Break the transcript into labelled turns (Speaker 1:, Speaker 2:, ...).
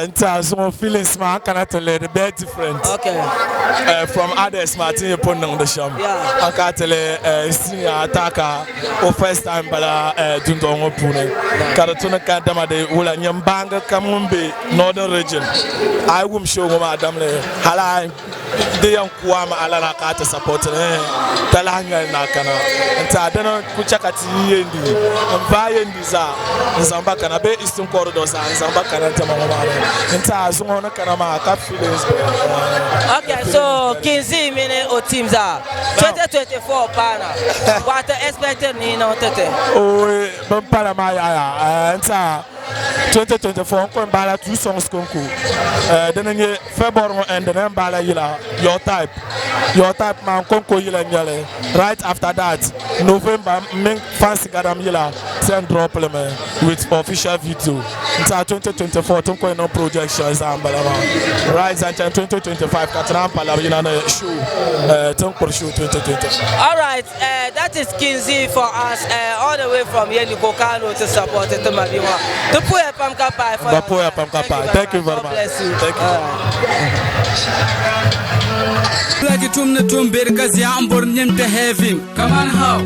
Speaker 1: N tiɛha zuŋɔ feelings maa n kana ti lihi di bɛɛ different
Speaker 2: Okay.
Speaker 1: from others maa ti ni pun niŋdi shɛm.
Speaker 2: Yeah.
Speaker 1: An kana ti lihi senior Ataka o first time bala dundɔŋ ŋɔ puuni ka di tu ni ka dama di wula nyɛ m baangi kam ŋun be Northern region a yi wum show ŋɔ maa damli hali a di yɛn ku a mi a lana ka a ti support ni talahi ŋmɛli ni a kana n-ti a dini ku chɛ ka ti yi Yendi n vaai Yendi zaa n zaŋ ba kana bee Eastern Corridor zaa n zaŋ ba kana diɛma ŋɔ maa ni n-ti a zuŋɔ ni kana maa ka feelings be.
Speaker 2: Okay, so Kinzi mini o team zaa 2024 paana what to expected ni niŋ ti ti?
Speaker 1: Ooi bin pala maa yaɣaya n-ti a 2024 n kɔŋ baala two songs konko dini n-nyɛ February ŋɔ end ni n baala yila Your Type Your Type maa n konko yila n nyɛli right after that November m mini Fancy Gadam yila ti yɛn drop li mi with official video n tiɛha 2024 ti ni kɔŋ niŋ project shɛli zaa n bala maa right zaŋ chani 2025 ka ti naan pa labi yina ni show ti ni kpuri show 2025.
Speaker 2: Alright, that is Kinzi for us all the way from Yendi Kokano to support ti ma bia ŋɔ. Ti puya pam ka paai for
Speaker 1: Ba puya pam ka paai. Thank you very
Speaker 2: God
Speaker 1: much.
Speaker 2: bless you.
Speaker 1: Thank you.
Speaker 3: Like tum ni tum beri ka zia n bori nim to heaven. Come on how?